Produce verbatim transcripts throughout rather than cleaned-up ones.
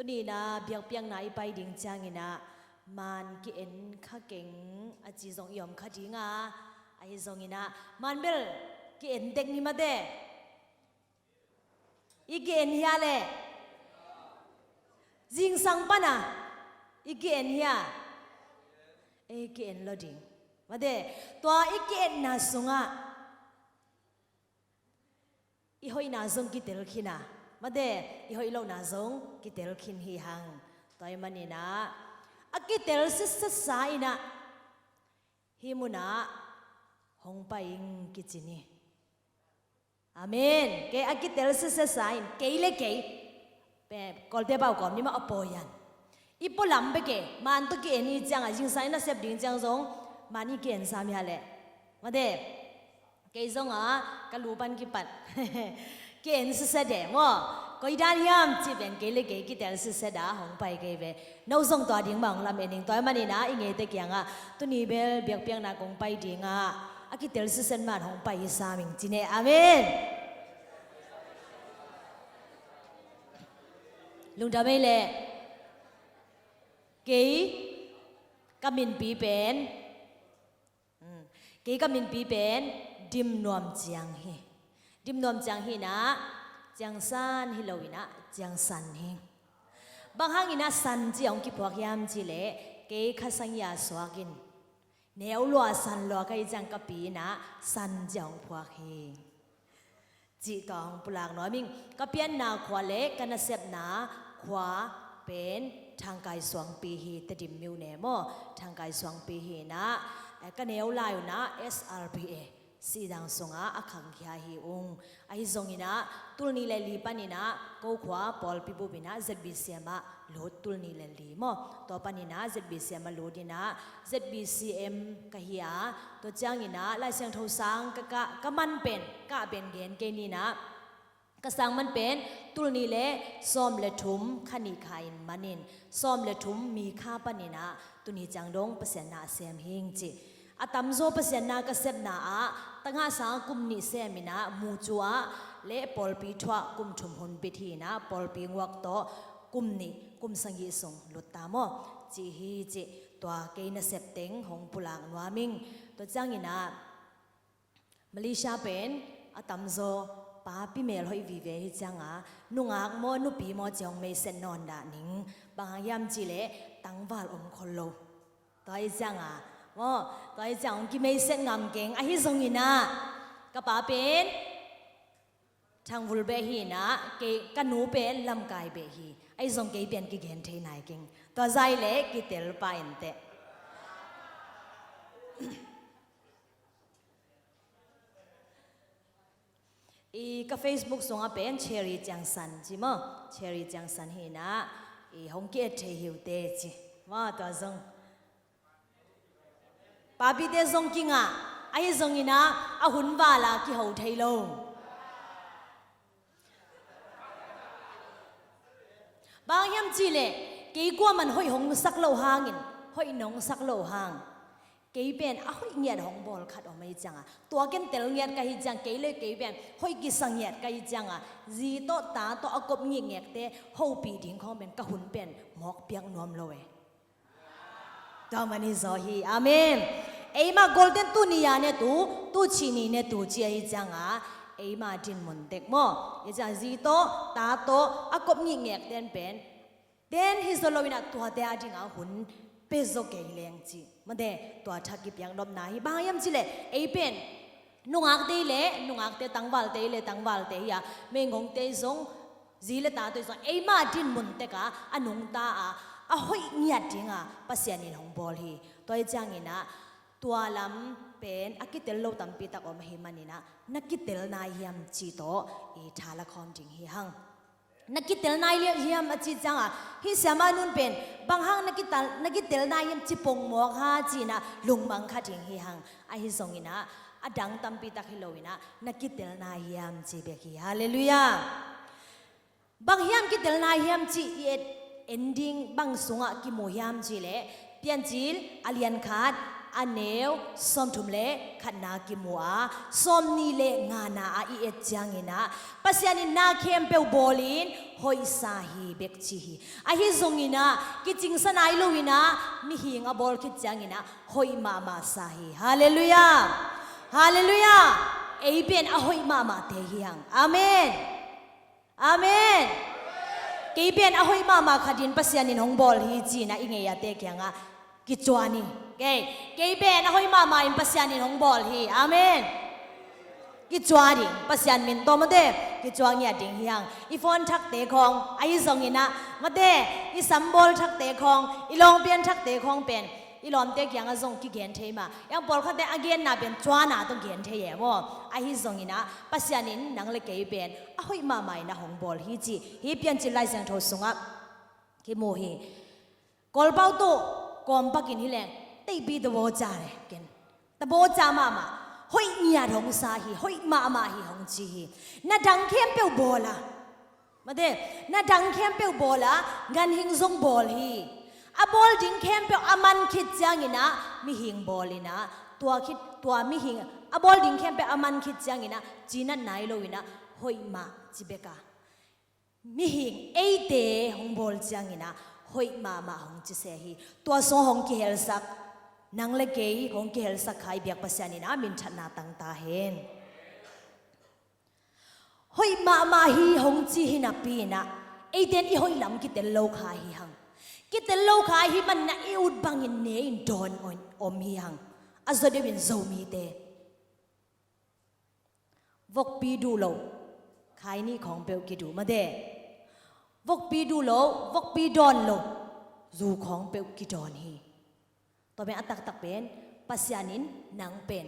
Tuni-in ah biakpiakna i pai ding ciangin ah, man ki-en kha keng a ci zong i om kha ding a, ahi zongin ah man bel ki-en tek ni mate. I ki-en hia le? Zingsang pan a i ki-en hia? Ei ki-en lo ding. Mate, tua i ki-enna sungah i hoihna zong kitel khin a, mate, i hoih lohna zong kitel khin hi hang. Tua ahih manin ah a kitel sitsetsa in ah hih munah hong pai ing kici ni. Amen. Kei a kitel sitsetsa in, kei le kei, pe, Kawlte pau kawm ni mah a pawi an, i pualam bek e, man tawh ki-en i ciangah zingsang i nasep ding ciang zong man i ki-en sam hia le? Mate, kei zong ah ka lu pan kipat ki-en sitset e maw. Koi dan hiam cih pen kei le kei kitel sitset a hong pai kei ve. No zong tua ding mah hong lamen ing. Tua ahih manin ah i ngeite kiangah, tuni bel biakpiakna kong pai ding ah, a kitel sitset man hong pai hi sam ing ci ni. Amen. Lungdam ei le. Kei ka minpi pen, um, kei ka minpi pen Dim Nuam Ciang hi. Dim Nuam Ciang hi-in ah, Ciang San hi lo-in ah, Ciang San hi. Bang hangin ah San ci a hong kiphuak hiam cih leh, kei Kha Sangih a suak in, neu lua san lua ka hih ciang ka pi in ah San ci a hong phuak hi, cih tua hong pulak nuam ing. Ka pianna khua le ka nasepna khua pen Thangkai Suangpi hi, Tedim myone maw, Thangkai Suangpi hi-in ah, eh, ka neu lai un ah S R P A Sihzang sungah a khangkhia hi ung. Ahi zongin ah, tul nih le li panin ah ko khua pawlpi bup in ah Z B C M ah lut, tul nih le li maw. Tua panin ah Z B C M ah lut in ah, Z B C M ka hi a, tua ciangin ah Lai Siangtho sang ka, ka, ka man pen, ka pen gen kei ni in ah, ka sang man pen tul nih le sawm le thum, kha nih kha in man in, sawm le thum mi kha panin ah tuni ciang dong Pasian na a sem hi ing ci. A tamzaw Pasian na ka sepna ah, tangah sangah kum nih sem in ah, mucu ah le pawlpi thuah kum thum hun bit hi-in ah, pawlpi nguak tawh kum nih, kum sagih sung lut ta maw, ci hi ci. Tua kei nasep teng hong pulak nuam ing. Tua ciangin ah, Malaysia pen a tamzaw papi mel hoih vive hi ciangah, nungak maw, nupi maw ci hong meiset nawn dah ning. Bang hang hiam cih leh tangval om khol lo. Tua hi ciangah, maw, tua hi ciang hong kimeiset ngam keng. Ahi zongin ah, ka pa pen Thangvul beh hi-in ah, kei, ka nu pen Lamkai beh hi. Ahi zong kei pen kigen thei nai keng. Tua zah leh kitel pah inteh. I ka Facebook sungah pen Cherry Ciang San ci maw, Cherry Ciang San hi-in ah, i hong ki-et thei hi uh teh ci maw, tua zong. Papite zong kingah, ahi zongin ah, a hun val ah kiho thei lo. Bang hang hiam cih leh, kei kuaman hoih hong sak loh hangin, hoih nong sak loh hang, kei pen a hoih ngiat hong bawl khat om ahi ciangah, tua ken tel ngiat ka hi ciang, kei le kei pen hoih kisa ngiat ka hi ciangah, zi tawh ta tawh a kop ngikngekte hopih ding khawng pen ka hun pen mawk piak nuam lo e. Tua man hi zaw hi. Amen. Eima Golden tu ni a ne tu, tu ci ni ne tu ci ahi ciangah, eima dinmun tek maw, hi ciang zi tawh ta tawh a kop ngikngekten pen, ten hi zaw lo-in ah tuate a dingah hun pia zaw kei leng ci. Mate, tua thak kipiak nopna hi. Bang hang hiam cih leh, ei pen nungakte hi leh, nungakte tangvalte hi leh, tangvalte hi a, meigongte zong, zi le tate zong, eima dinmun tek a, a nungta a, a hoih ngiat dingah Pasian in hong bawl hi. Tua hi ciangin ah, tua lam pen a kitel lo tampi tak om ahih manin ah, na kitel nai hiam cih tawh i tha la khawm ding hi hang. Na kitel nai hiam a cih ciangah, hih siamah nun pen, bang hang na kitel, na kitel nai hiam ci pongmawk ha ci-in ah lungmang kha ding hi hang. Ahi zongin ah, a dang tampi tak hi lo-in ah, na kitel nai hiam ci bek hi. Halleluiah. Bang hiam kitel nai hiam cih i et, en ding bang sungah kimu hiam cih leh, Piancil a lian khat, a neu sawmthum le khatna kimu a, sawmnih le ngana ah i et ciangin ah, Pasian in na khempeuh bawlin hoihsa hi bek ci hi. Ahi zongin ah kicingsa nai loin ah mihing a bawl khit ciangin ah hoih mahmah sa hi. Halleluiah. Halleluiah. Ei pen a hoih mahmahte hi hang. Amen. Amen. Kei pen a hoih mahmah khatin Pasian in hong bawl hi ci-in ah i ngei a te kiangah kicuan hi. Kei, kei pen a hoih mahmah in Pasian in hong bawl hi. Amen. Kicuan ding, Pasian min tawh mate kicuan ngiat ding hi hang. I phone thakte khawng, ahi zongin ah mate, i sambawl thakte khawng, i lawngpian thakte khawng pen i lawmte kiangah zong kigen thei mah. Yang pawlkhatte a genna pen cuana tawh gen thei e maw. Ahi zongin ah Pasian in nang le kei pen a hoih mahmah in ah hong bawl hi ci hi. Piancil Lai Siangtho sungah kimu hi. Kawlpau tawh kawmpakin hi leng, teipi tabaw ca le ken, tabaw ca mahmah, hoih ngiat hong sa hi, hoih mahmah hi hong ci hi. Na dang khempeuh bawl a, mate, na dang khempeuh bawl a, ganhing zong bawl hi. A bawl ding khempeuh a man khit ciangin ah mihing bawl in ah, tua khit, tua mihing, a bawl ding khempeuh a man khit ciangin ah cinat nai loin ah hoih mah ci bek a, mihing eite hong bawl ciangin ah hoih mahmah hong ci se hi. Tua sung hong kihelsak, nang le kei hong kihelsak kha i biak Pasian in ah minthanna tang ta hen. Hoih mahmah hi hong ci hi napi in ah, eite in i hoih lam kitel lo kha hi hang. Kitel lo kha ahih manin ah i ut bangin ne-in dawn om hi hang. A zaw deuhin Zomite vokpi duh lo, khai nih khawng peuh kiduh mate. Vokpi duh lo, vokpi dawn lo, zu khawng peuh kidawn hi. Tua pen a taktak pen Pasian in nang pen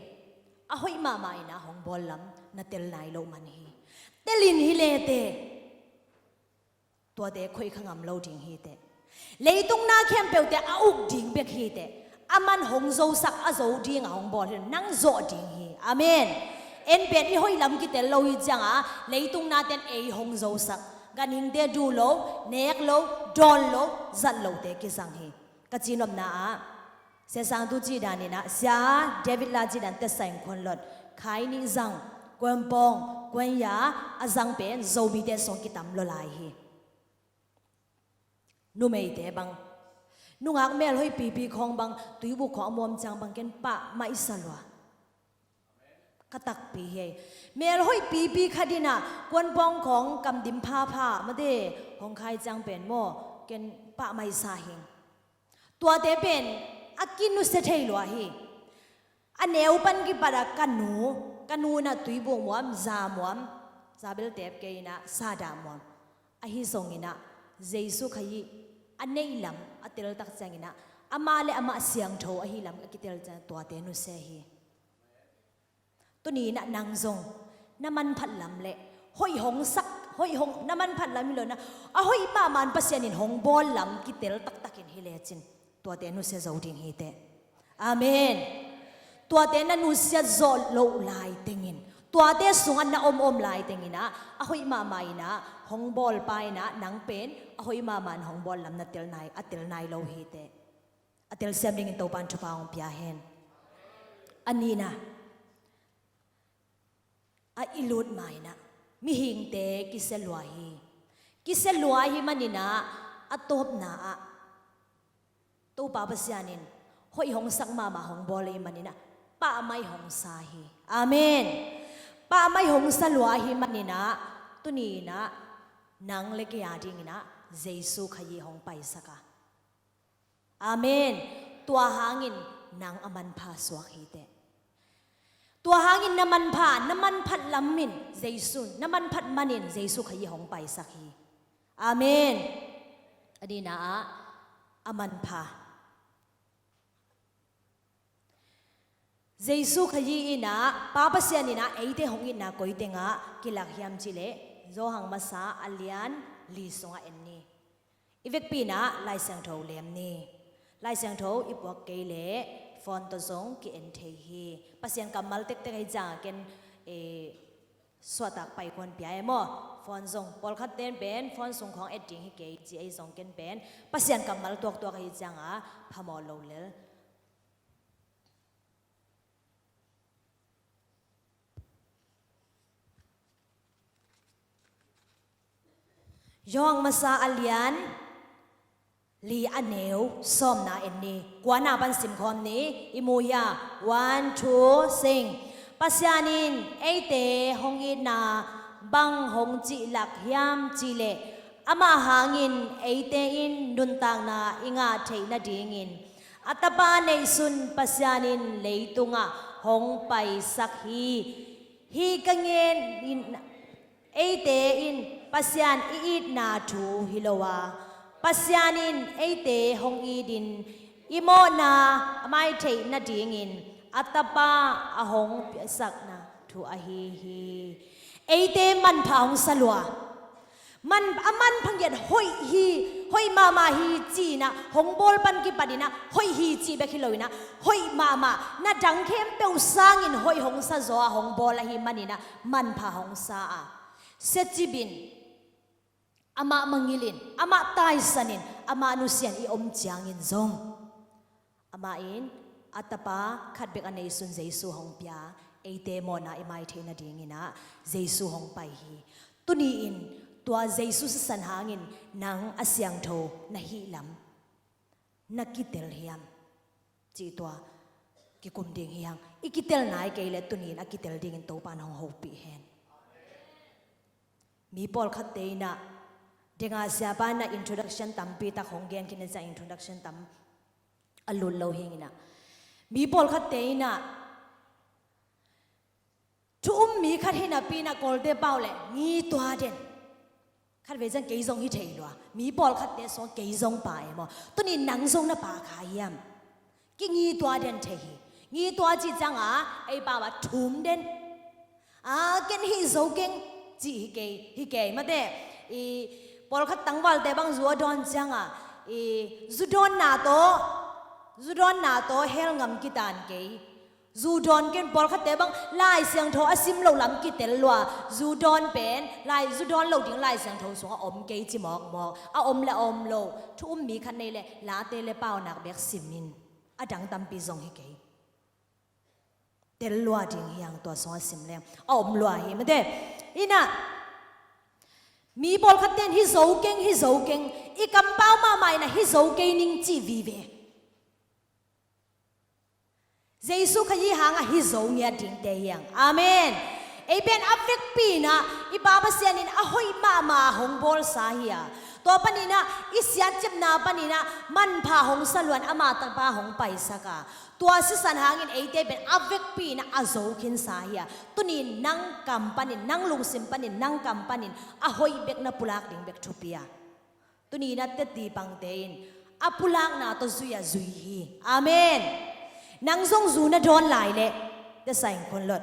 a hoih mahmah in ah hong bawl lam na tel nai loh man hi. Tel in hi le te, tuate khoih kha ngam lo ding hi teh. Leitung na khempeuhte a uk ding bek hi teh. Aman hong zosak, a zo ding a hong bawl hi, nang zawh ding hi. Amen. En pen i hoih lam kitel lo hi ciangah leitung nate'n ei hong zosak, ganhingte duh lo, nek lo, dawn lo, zat lote kizang hi. Ka cihnopna ah Siasangtu cih danin ah, Sia David La cih dan tesa in khuan lot, khai nih zang, kuanpawng, kuanya a zang pen Zomite sung kitam lua lai hi. Numeite bang, nungak melhoih pipi khawng bang, tuibuk khawng a muam ciang bang ken pah maisa lua. Ka takpi hi. Melhoih pipi khat in ah kuanpawng khawng kam dim phapha mate hong khai ciang pen maw, ken pah maisa hing. Tuate pen a kinusia thei lua hi. A neu pan kipat ah ka nu, ka nu in ah tuibuk muam, za muam, za bel tep kei in ah sa dah muam. Ahi zongin ah Jesu Khazih a neih lam a teltak ciangin ah, amah le amah siangtho ahih lam a kitel ciang tuate nusia hi. Tuni in ah nang zong na manphat lam le hoih hong sak, hoih hong, na manphat lam hi lo in ah, a hoih mahmah in Pasian in hong bawl lam kitel taktak in hi lecin tuate nusia zo ding hi teh. Amen. Tuate na nusia zawh loh lai tengin, tuate sungah na om om lai tengin ah, a hoih mahmah in ah hong bawlpa in ah nang pen a hoih mahmah in hong bawl lam na tel nai, a tel nai lo hi teh. A telsiam dingin Topa'n thupha hong pia hen. A nihna, a i lut ma in ah mihingte kisia lua hi. Kisia lua ahih manin ah a tawpna ah Topa Pasian in hoih hong sak mahmah hong bawl ahih manin ah pahmai hong sa hi. Amen. Pahmai hong sa lua ahih manin ah tuni in ah nang le kei a dingin ah Jesu Khazih hong paisak a. Amen. Tua hangin nang a manpha suak hi teh. Tua hangin na manpha, na manphat lam in Jesu, na manphat manin Jesu Khazih hong paisak hi. Amen. A nihna ah a manpha. Jesu Khazih in ah, Pa Pasian in ah eite hong itna koi tengah kilak hiam cih leh, Johan Masa a lian li sungah en ni. I vekpi in ah Lai Siangtho lem ni. Lai Siangtho i puak kei leh phone tawh zong ki-en thei hi. Pasian kammal tektek ahih ciangah ken, eh, suahtak pai kuan pia e maw. Phone zong, pawlkhat ten pen phone sung khawng et ding hi kei ci, ahi zong ken pen Pasian kammal tuaktuak ahih ciangah phamawh lo lel. Johan masa a lian li a neu sawmna en ni. Kuana pan simkhawm ni. I mu hia? One, two, sing. Pasian in eite hong itna bang hong cihlak hiam cihleh, amah hangin eite in nuntakna i ngah theih nadingin a Tapa neihsun Pasian in leitungah hong paisak hi. Hih ka ngen in eite in Pasian i itna thu hi lo a, Pasian in eite hong itin i mawhna a mai theih nadingin a Tapa a hong piaksakna thu ahi hi. Eite manpha hong sa lua. Man, a manpha ngiat hoih hi, hoih mahmah hi ci-inah hong bawl pan kipatinah hoih hi cih bek hi loinah hoih mahmah, na dang khempeuh sangin hoih hong sa zaw a hong bawl ahi maninah manpha hong sa a, siacipin, amah mangilhin, amah taisanin, amah nusian i om ciangin zong, amah in a Tapa khat bek a neisun Jesu hong pia, eite mawhna i mai theih nadinginah Jesu hong pai hi. Tuni-in tua Jesu sisan hangin nang a siangtho na hih lam na kitel hiam? Cih tua kikum ding hi hang. I kitel nai kei leh tuni-in a kitel dingin Topa in hong hopih hen. Mi pawlkhatte inah, Denga siapa inah introduction tampi tak hong gen khin a ciang introduction tam a lut lo hinginah, mi pawlkhatte inah thu um mi khat hi napi inah Kawlte pau leh ngi tua den. Khatvei ciang kei zong hi thei lua. Mi pawlkhatte sung kei zong pa e maw? Tuni nang zong na pa kha hiam? Ki ngi tua den thei hi. Ngi tua cih cianga ei pau a thum den. A, ken hih zo keng cih hi kei, hi kei mate. I pawlkhat tangvalte bang zu a dawn cianga, i zu dawnna tawh, zu dawnna tawh hell ngam kitan kei. Zu dawn ken, pawlkhatte bang Lai Siangtho a sim lo lam kitel lua. Zu dawn pen Lai, zu dawn lo ding Lai Siangtho sungah om kei ci mawkmawk. A om le a om lo, thu um mi khat nei le Late le Paunak bek simin, a dang tampi zong hi kei. Tel lua ding hi hang, tua sungah sim leng a om lua hi mate. Inah mi pawlkhatte in hi zo keng, hi zo keng, i kampau mahmah inah hi zo kei ning cih vive. Jesu Khazih hangah hi zo ngiat dingte hi hang. Amen. Ei pen a vekpi inah i Pa Pasian in a hoih mahmah hong bawlsa hi a, tua paninah i siatciapna paninah manpha hong sa luan, ama Tapa hong paisak a, tua sisan hangin eite pen a vekpi inah a zo khinsa hi a, tuni nang kam panin, nang lungsim panin, nang kam panin a hoih bek na pulak ding bek thupi a, tuni na teti pangte in a pulakna tawh zui a zui hi. Amen. Nang zong zu na dawn lai leh, te saing khun lot,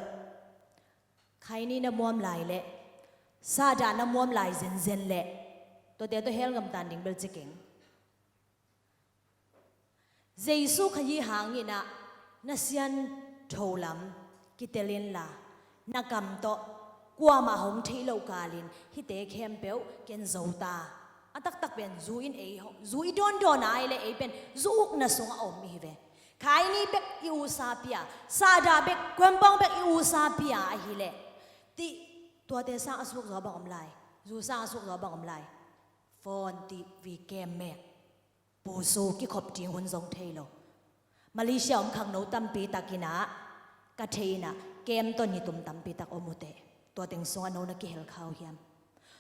khaini na muam lai leh, sahdah na muam lai zenzen leh, tuate tawh hell ngam tan ding bel ci keng. Jesu Khazih hanginah na siantho lam kitel inla, na kam tawh kuamah hong theih loh kalin hihte khempeuh ken zo ta. A taktak pen zu in ei hong, zu i dawndawn a ei le ei pen zu ukna sungah a om ihi ve. Khaini bek i usa pia, sahdah bek, kuampawng bek i usa pia ahileh, ti, tuate sang a suk zaw bang om lai? Zu sang a suk zaw bang om lai? Phone, T V, game mek. Pusu kikhop ding hun zong thei lo. Malaysia om khangno tampi takinah ka thei inah kem tawh nitum tampi tak om uh teh. Tua teng sungah no na kihel kha uh hiam?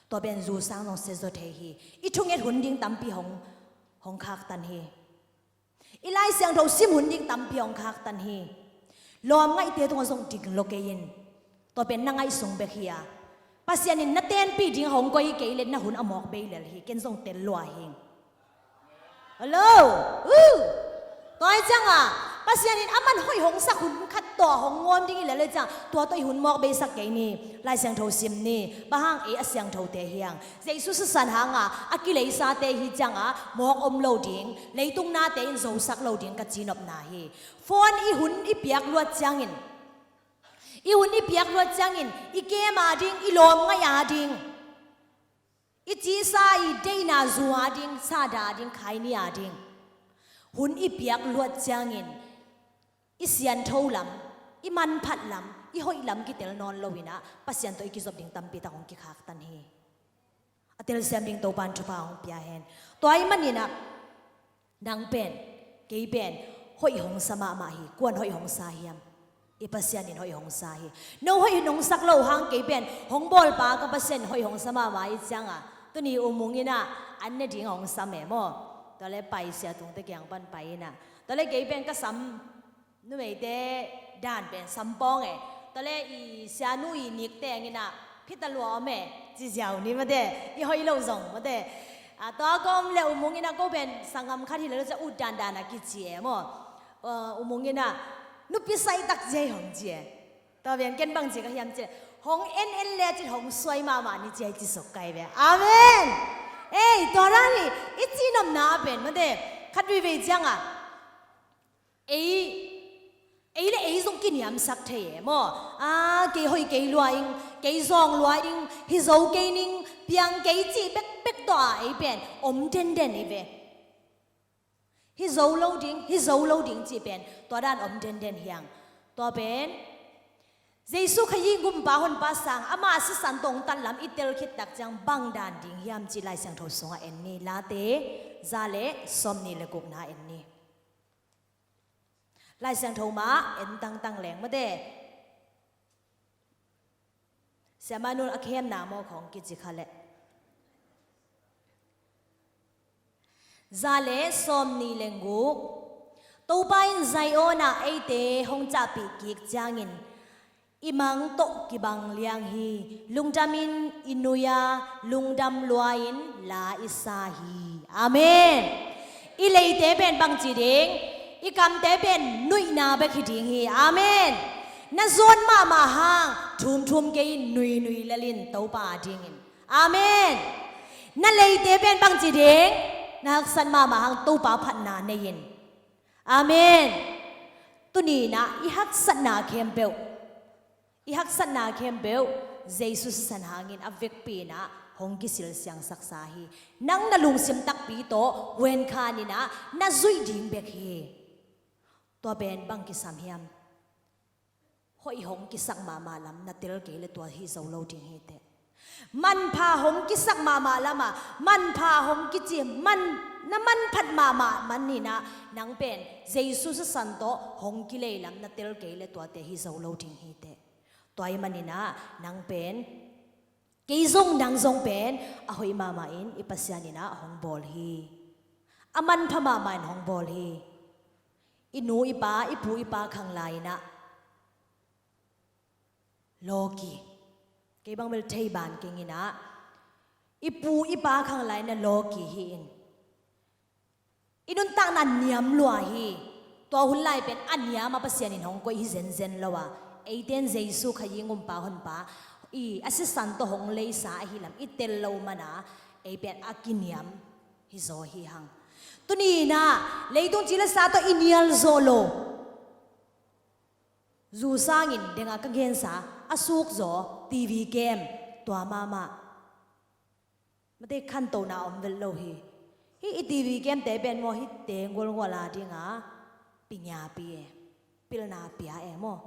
Tua pen zu sang zong sia zaw thei hi. I thunget hun ding tampi hong, hong khaktan hi. I Lai Siangtho sim hun ding tampi hong khaktan hi. Lawm ngaihte tungah zong ding lo kei in. Tua pen na ngaihsung bek hi a, Pasian in na tenpih ding hong koi hi kei le na hun a mawk bei lel hi. Ken zong tel lua hing. Hello. Uh. Tua hi cianga Pasian in a man hoih hong sak hun khat tawh hong ngawm ding hi lel hi ciang, tua tawh i hun mawk beisak kei ni. Lai Siangtho sim ni. Bang hang? Ei a siangthote hi hang. Jesu sisan hanga a kileisate hi cianga mawk om lo ding, leitung nate in zosak lo ding ka cinopna hi. Phone i hun i piak luat ciangin, i hun i piak luat ciangin i kem a ding, i lawm ngaih a ding, i cisa i deihna zu a ding, sahdah a ding, khaini a ding hun i piak luat ciangin i siantho lam, i manphat lam, i hoih lam kitel nawn loinah Pasian tawh i kizop ding tampi tak hong kikhaktan hi. A telsiam ding Topan thupha hong pia hen. Tua ahih manin ah, nang pen, kei pen, hoih hong sa mahmah hi. Kuan hoih hong sa hiam? I Pasian in hoih hong sa hi. No hoih nong sak loh hang kei pen hong bawlpa ka Pasian in hoih hong sa mahmah ahih ciangah, tuni U Mung in ah an ne ding hong sam e maw. Tua leh pai, sia tungte kiang pan pai in ah, tua leh kei pen ka sam, numeite dan pen sam pawng e. Tua leh i sianu i nikte in ah, phi ta lua om e, ci ziau ni mate, i hoih loh zong mate. A, tua kawm leh U Mung in ah, ko pen sanggam khat hi leh lo ciang ut dandan a kici e maw. A, U Mung in ah, nupi sai tak zia hi hong ci e. Tua pen ken bang ci ka hiam cih leh, hong en en lecin hong suai mahmah ni ci a, i ci suk kai ve. Amen. Ei, tua dan hi. I cih nopna pen mate, khat veivei ciangah, ei, ei le ei zong kiniamsak thei e maw. A, kei hoih kei lua ing, kei zawng lua ing, hi zo kei ning, piang kei cih bekbek tawh a ei pen om denden hi ve. Hi zo lo ding, hi zo lo ding cih pen tua dan om denden hi hang. Tua pen Jesu Khazih gumpa honpa sang, ama sisan tawh hong tanlam i tel khit tak ciang bang dan ding hiam cih Lai Siangtho sungah en ni. Late za le sawmnih le gukna en ni. Lai Siangtho mah en tangtang leng mate. Siamah Nul a khemna maw khawng kici kha leh. Za le sawmnih le guk. Topa in Zion ah eite hong cahpih kik ciangin, i mang tawh kibang liang hi. Lungdamin i nui a, lungdam lua-in la i sa hi. Amen. I leite pen bangci ding? I kamte pen nuihna bek hi ding hi. Amen. Na zuan mahmah hang thumthum kei in, nuinui lel in Topa a dingin. Amen. Na leite pen bangci ding? Na haksat mahmah hang Topa phatna nei in. Amen. Tuni in ah i haksatna khempeuh, i haksatna khempeuh Jesu sisan hangin a vekpi in ah hong kisil siangsaksa hi. Nang na lungsim takpi tawh huenkhan in ah na zuih ding bek hi. Tua pen bang kisam hiam? Hoih hong kisak mahmah lam na tel kei leh tua hi zo lo ding hi teh. Manpha hong kisak mahmah lamah, manpha hong kici, man, na manphat mahmah man in ah, nang pen Jesu sisan tawh hong kilei lam na tel kei leh tuate hi zo lo ding hi teh. Tua ahih manin ah, nang pen, kei zong nang zong pen a hoih mahmah in i Pasian in ah hong bawl hi. A manpha mahmah in hong bawl hi. I nu i pa, i pu i pa khang lai in ah lawki. Kei bang bel thei ban keng in ah, i pu i pa khang lai in ah lawki hi in, i nuntakna niam lua hi. Tua hun lai pen a niam a Pasian in hong koih hi zenzen lo a, eite in Jesu Khazih gumpa honpa, i a sisan tawh hong leisa ahih lam i tel lo man a, ei pen a kiniam hi zaw hi hang. Tuni in ah leitung ci le sa tawh i nial zawh lo. Zu sangin deng a ka gensa, a suk zaw, TV game, tua mahmah. Mate, khantohna om vet lo hi. Hih i TV game te pen maw, hihte gualgual a ding a, pinyapi e, pilna pia e maw.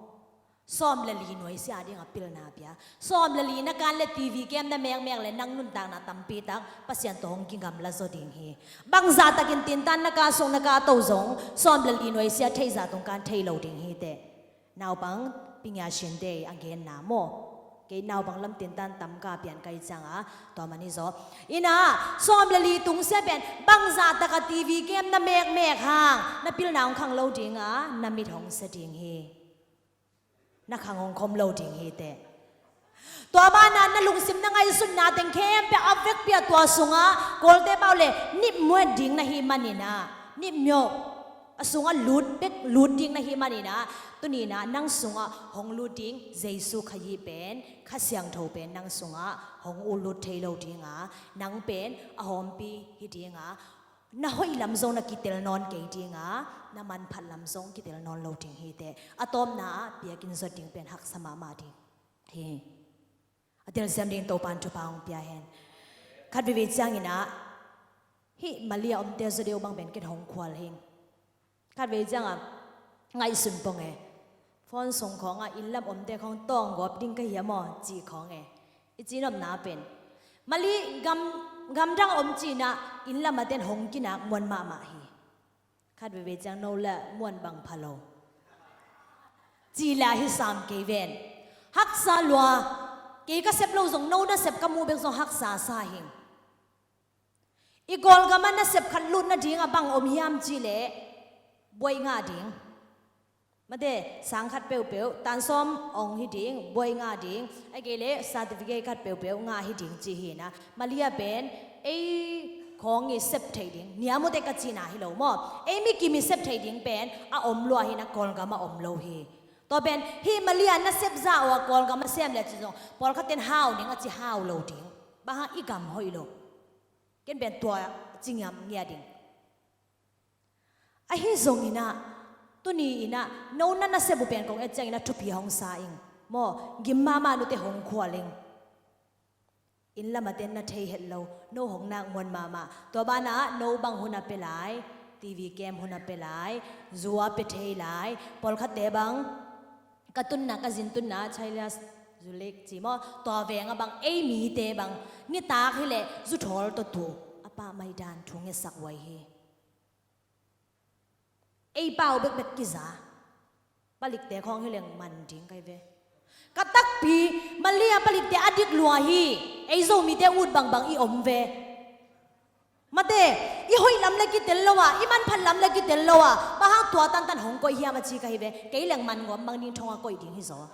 Sawm le li nuaisia a ding a pilna pia. Sawm le li na kan le TV game na mekmek le nang nuntakna tampi tak Pasian tawh hong kigamla zaw ding hi. Bangzah takin tintan na ka sung na ka to zong, sawm le li nuaisia theih zah tungkan thei lo ding hi teh. Naupang Pingyashin te a genna maw. Kei naupang lam tintan tam ka pian ka hih ciang a, tua man hi zaw. In ah, sawm le li tungsia pen, bangzah tak a TV game na mekmek hang, na pilna hong khang lo ding a, na mit hong sia ding hi. Na khang hong khom lo ding hi teh. Tua banah na lungsim na ngaihsutna teng khempeuh a vekpi a tua sungah, Kawlte pau le, nipmuet ding na hih manin ah, nipmyo, a sungah lut bek, lut ding na hih manin ah, tuni in ah nang sungah hong lut ding Jesu Khazih pen, Kha Siangtho pen nang sungah hong lut thei lo ding a, nang pen a hawmpi hi ding a, na hoih lam zong na kitel nawn kei ding a, na manphat lam zong kitel nawn lo ding hi teh. A tawpna ah biakinn zuat ding pen haksa mahmah ding hi. A telsiam ding Topan thupha hong pia hen. Khat veivei ciangin ah, hih Mali a omte zaw deuh bang pen ken hong khual hing. Khat vei ciang a, ngaihsun pong e. Phone sung khawng a, inn lam omte khawng tawng gawp ding ka hiam aw, cih khawng e. I cih nopna pen, Mali gam gamdang om cinah inn lamaten hong kinak muan mahmah hi. Khat veve ciang no le muan bang pha lo. Ci le ahi sam kei ven. Haksa lua. Kei ka sep lo zong no na sep ka muh bek zong haksa sa hing. I Kawlgam a nasep khat lut nading a bang om hiam cih leh buaih ngah ding. Mate, sang khat peuhpeuh, tan sawm ong hi ding, buaih ngah ding, a kei leh certificate khat peuhpeuh ngah hi ding ci hi na. Malia pen ei khawng i sep thei ding, niamute ka cihna hi lo maw? Ei mikim i sep thei ding pen a om lua hi na, Kawlgam a om lo hi. Tua pen hih Malia nasep za uh a Kawlgam a sem le ci zong pawlkhat ten hau ding a ci, hau lo ding. Bang hang, i gam hoih lo. Ken pen tua ci ngiam ngia ding. Ahi zongin ah, tuni in ah, no na nasep uh pen kong et ciangin ah thupi hong sa ing. Maw, gim mahmah nute hong khual ing. Inn lamaten na thei het lo, no hong nak muan mahmah. Tua banah, no bang hun a pia lai, T V kem hun a pia lai, zu a pia thei lai, pawlkhatte bang, ka tunna, ka zin tunna, Chailas Zulik ci maw, tua veng a bang, ei mite bang, nitak hi leh, zu thawl tawh tu, a pah mai dan, thu ngetsak huai hi. Ei pau bekbek kiza. Palikte khawng hi leng man ding kai ve. Ka takpi, Malia palikte a dik lua hi. Ei Zomite ut bangbang i om ve. Mate, i hoih lam le kitel lo a, i manphat lam le kitel lo a, bang hang tua tantan hong koih hiam a ci ka hi ve. Kei leng man ngawm bang ding thong a koih ding hi zaw.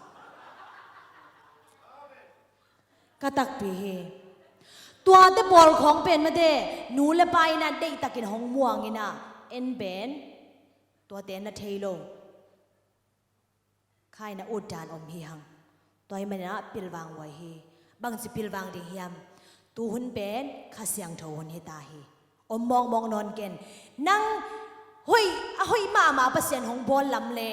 Ka takpi hi. Tuate pawl khawng pen mate, nu le pa in ah deihtakin hong muang in ah, en pen, tuate na thei lo. Khai na ut dan om hi hang. Tua hi manin ah pilvang huai hi. Bangci pilvang ding hiam? Tuhun pen Kha Siangtho hun hi ta hi. Om mawkmawk nawn ken. Nang hoih, a hoih mahmah Pasian hong bawl lam le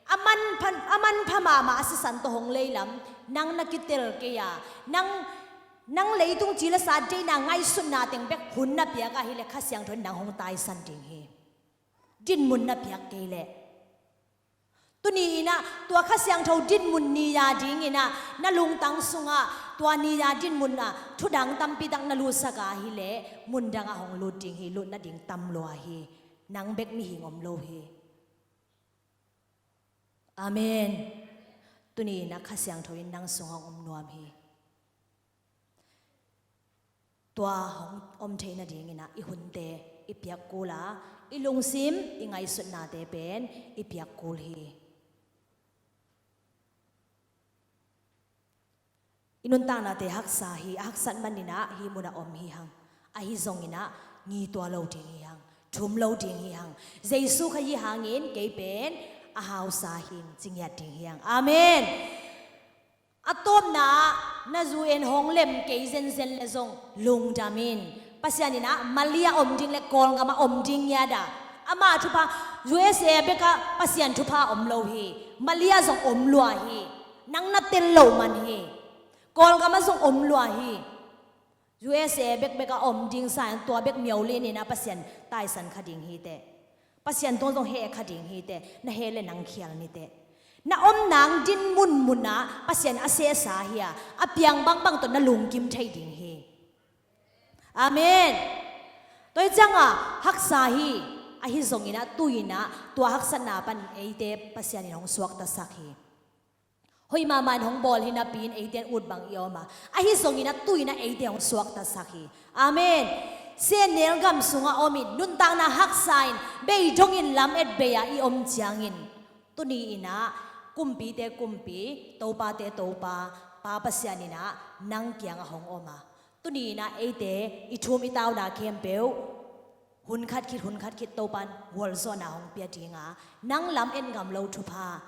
a manpha, a manpha mahmah a sisan tawh hong lei lam, nang na kitel kei a, nang, nang leitung ci le sa deihna ngaihsutna teng bek hun na piak ahih leh Kha Siangtho in nang hong taisan ding hi. Dinmun na piak kei leh. Tuni in ah, tua Kha Siangtho dinmun ni a dingin ah, na lungtang sungah, tua ni a dinmun ah, thudang tampi tak na lutsak ahih leh, mundang ah hong lut ding hi, lut nading tam lua hi, nang bek mihing om lo hi. Amen. Tuni in ah Kha Siangtho in nang sungah hong om nuam hi. Tua hong om theih nadingin ah i hunte i piak kul a, i lungsim, i ngaihsutnate pen i piak kul hi. I nuntaknate haksa hi, a haksat manin ah hih munah om hi hang. Ahi zongin ah ngi tua lo ding hi hang, thum lo ding hi hang. Jesu Khazih hangin kei pen a hausa hi ing ci ngiat ding hi hang. Amen. A tawpna ah na zu en hong lem kei zenzen le zong lungdam in. Pasian in ah Malia om ding le Kawlgam ah om ding ngiat a, ama thupha, U S A bekah Pasian thupha om lo hi. Malia zong om lua hi. Nang na tel lo man hi. Kawlgam ah zong om lua hi. U S A bekbek a om ding sa in tua bek miaulin in ah Pasian taisan kha ding hi teh. Pasian tungah zong heh kha ding hi teh. Na heh le nang khial ni teh. Na om nang dinmun munah Pasian a sehsa hi a, a piang bangbang tawh na lungkim thei ding hi. Amen. Tua hi ciangah haksa hi. Ahi zongin ah tu-in ah tua haksatna pan eite Pasian in hong suaktasak hi. Hoih mahmah in hong bawl hi napi-in eite in ut bang i om a, ahi zongin ah tu-in ah eite hong suaktasak hi. Amen. Sehnel gam sungah om in, nuntakna haksa in, bei dongin lamet bei-a i om ciangin, tuni in ah kumpite kumpi, topate topa, Pa Pasian in ah nang kiangah hong om a, tuni in ah eite i thum i tauna khempeuh hun khat khit, hun khat khit Topa'n gualzawhna hong pia ding a, nang lamet ngam lo thupha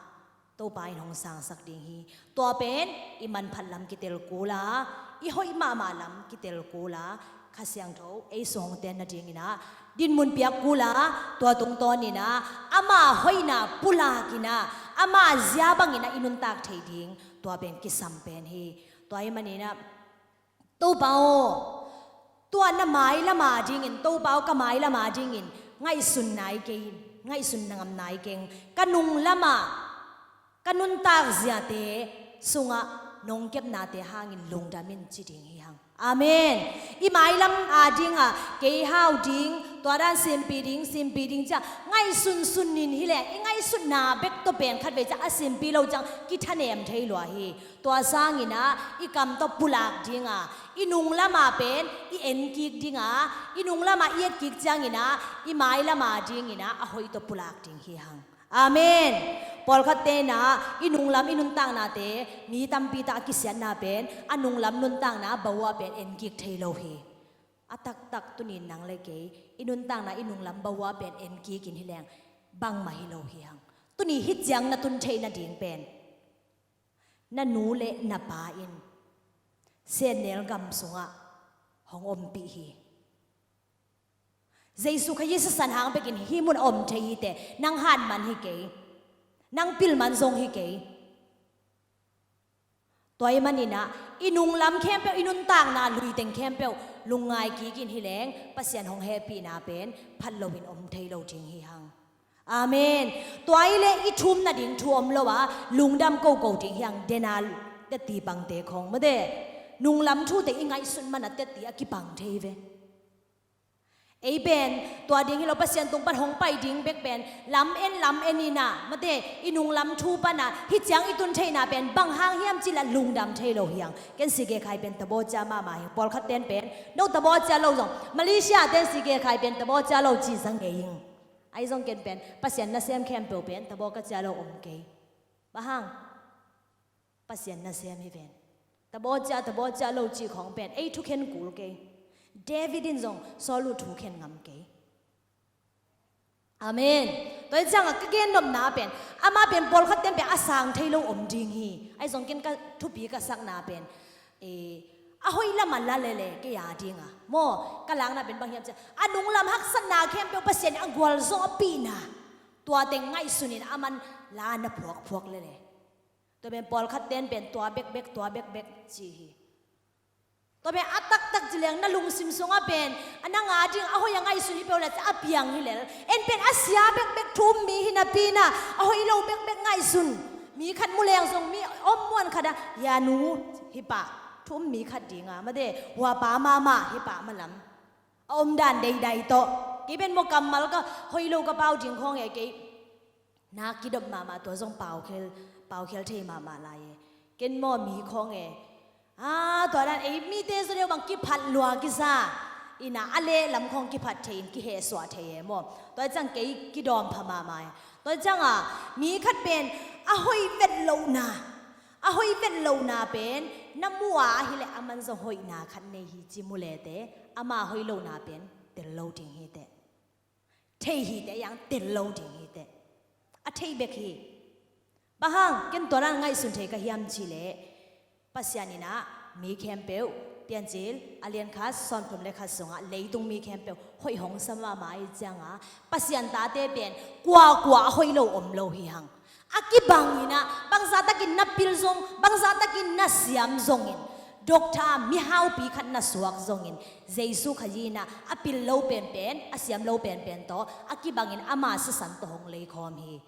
Topa in hong sangsak ding hi. Tua pen i manphat lam kitel kul a, i hoih mahmah lam kitel kul a, Kha Siangtho ei sung hong ten nadingin ah dinmun piak kul a, tua tungtawnin ah ama hoihna pulak in ah, ama zia bangin ah i nuntak thei ding, tua pen kisam pen hi. Tua ahih manin ah Topa aw, tua na mailam a dingin, Topa aw, ka mailam a dingin ngaihsun nai kei in, ngaihsun na ngam nai keng, ka nunglam ah, ka nuntak ziate sungah nong kepnate hangin lungdam in ci ding hi hang. Amen. I mailam a dingah kei hau ding, tua dan simpi ding, simpi ding ciah ngaihsun sun nin hileh i ngaihsutna bek tawh pen khatvei ciah a simpi lo ciang kithanem thei lua hi. Tua sanginah i kam tawh pulak dinga, i nunglamah pen i enkik dinga, i nunglamah i etkik cianginah i mailama dinginah a hoih tawh pulak ding hi hang. Amen. Pawlkhatte inah i nunglam i nuntaknate mi tampi tak a kisiatna pen a nunglam nuntakna bawa pen enkik thei lo hi. A taktak tunin nang le kei i nuntakna i nunglam bawa pen enkik in hileng bangmah hi lo hi hang. Tuni hih ciang na tun theih nading pen na nu le na pa in sennel gam sungah hong ompih hi. Jesu Khazih sisan hang bekin hih mun a om thei hi teh, nang han man hi kei, nang pil man zong hi kei. Tua ahih maninah i nunglam khempeuh, i nuntakna luiteng khempeuh lungngai kikin hileng Pasian hong hehpihna pen phat loin om thei lo ding hi hang. Amen. Tua hileh i thum nading thu om lo a, lungdam koko ding hi hang. Dena tetti pangte khong mate, nunglam thute i ngaihsut mana tetti a kipang thei ve. Ei pen tua ding hi lo, Pasian tung pan hong pai ding bek pen lam en lam en inah mate, i nunglam thu pana hih ciang i tun theihna pen bang hang hiam cih lah lungdam thei lo hi hang. Ken C K Khai pen tabaw cia mahmah hi. Pawlkhat ten pen no tabaw cia lo zong, Malaysia ten C K Khai pen tabaw cia lo ci zang ngei hi. Ahi zong ken pen Pasian nasem khempeuh pen tabaw ka cia lo om kei. Bang hang? Pasian nasem hi ven. Tabaw cia, tabaw cia lo cih khawng pen ei thukhen kul kei. David in zong Saul uh thukhen ngam kei. Amen. Tua hi ciangah ka gennopna pen, amah pen pawlkhat ten pen a sang thei lo om ding hi. Ahi zong ken ka thupi ka sakna pen, eh, a hoih lamah la lele kei a dinga maw, ka lakna pen bang hiam ciah, a nunglam haksatna khempeuh Pasian a gualzawhpihna, tua teng ngaihsunin aman la na phuakphuak lele. Tua pen pawlkhat ten pen tua bekbek, tua bekbek ci hi. Tua pen a taktak ci leng na lungsim sungah pen a nang a ding a hoih a ngaihsun hi peuh le a piang hi lel. En pen a sia bekbek thu um mi hi napi inah a hoih lo bekbek ngaihsun. Mi khat mu leng zong mi om muan khatah, ya nu hi pah, thu um mi khat dinga mate, hua pa mahmah hi pah malam. A omdan deidai tawh. Kei pen maw kammal ka hoih lo ka pau ding khawng e kei. Na kidop mahmah, tua zong paukhel, paukhel thei mahmah lai e. Ken maw mi khawng e. Ah, tua dan ei mite zaw deuh bang kiphat lua kisa. Inah a leh lam khawng kiphat thei in kihehsuah thei e maw. Tua ciang kei kidawm pha mahmah e. Tua ciangah mi khat pen a hoih vet lohna, a hoih vet lohna pen na mu a ahileh aman zong hoihna khat nei hi ci mu lete, ama hoih lohna pen tel lo ding hi teh. Thei hi teh, yang tel lo ding hi teh. A thei bek hi. Bang hang, ken tua dan ngaihsun thei ka hiam cih leh Pasian inah mi khempeuh, Piancil a lian khat sawmthum le khat sungah leitung mi khempeuh hoih hong sa mahmah ahih ciangah Pasian tate pen kuakua a hoih lo om lo hi hang. A kibang inah bangzahtakin na pil zong, bangzahtakin na siam zongin, doctor mihaupi khat na suak zongin, Jesu Khazih inah a pil lo penpen, a siam lo penpen tawh a kibangin ama sisan tawh hong leikhawm hi.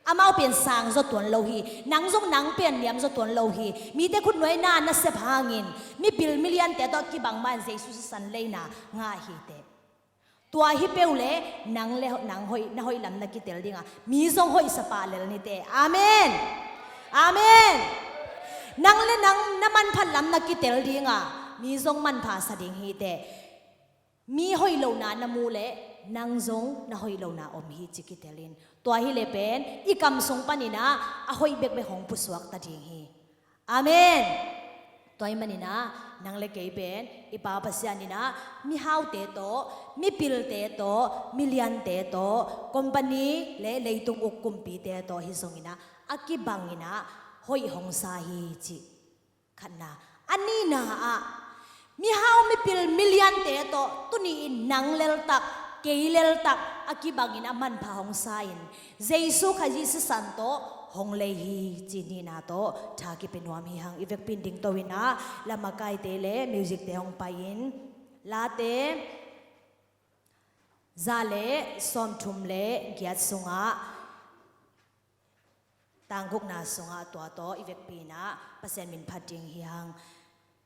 Amau pen sang zaw tuan lo hi. Nang zong nang pen niam zaw tuan lo hi. Mite khutnuaina na sep hangin mipil miliante tawh a kibang man Jesu sisan leina ngah hi teh. Tua hi peuh le nang le nang hoih, na hoih lam na kitel dinga mi zong hoihsa pah lel ni teh. Amen. Amen. Nang le nang na manphat lam na kitel dinga mi zong manpha sa ding hi teh. Mi hoih lohna na mu le nang zong na hoih lohna om hi ci kitelin. Tua hileh pen i kam sung paninah a hoih bekbek hong pusuak ta ding hi. Amen. Tua ahih maninah nang le kei pen i Pa Pasian inah mihaute tawh, mipilte tawh, miliante tawh, company le leitung uk kumpite tawh hi zonginah a kibanginah hoih hong sa hi ci. Khatna. A nihna ah mihau mipil miliante tawh tuni-in nang leltak, kei leltak a kibangin a manpha hong sa-in Jesu Khazih sisan tawh hong lei hi ci nihna tawh tha kipia nuam hi hang. I vekpi in dingto inah lamakaite le musicte hong pai-in Late za le sawmthum le giat sungah, tang gukna sungah tua tawh i vekpi inah Pasian min phat ding hi hang.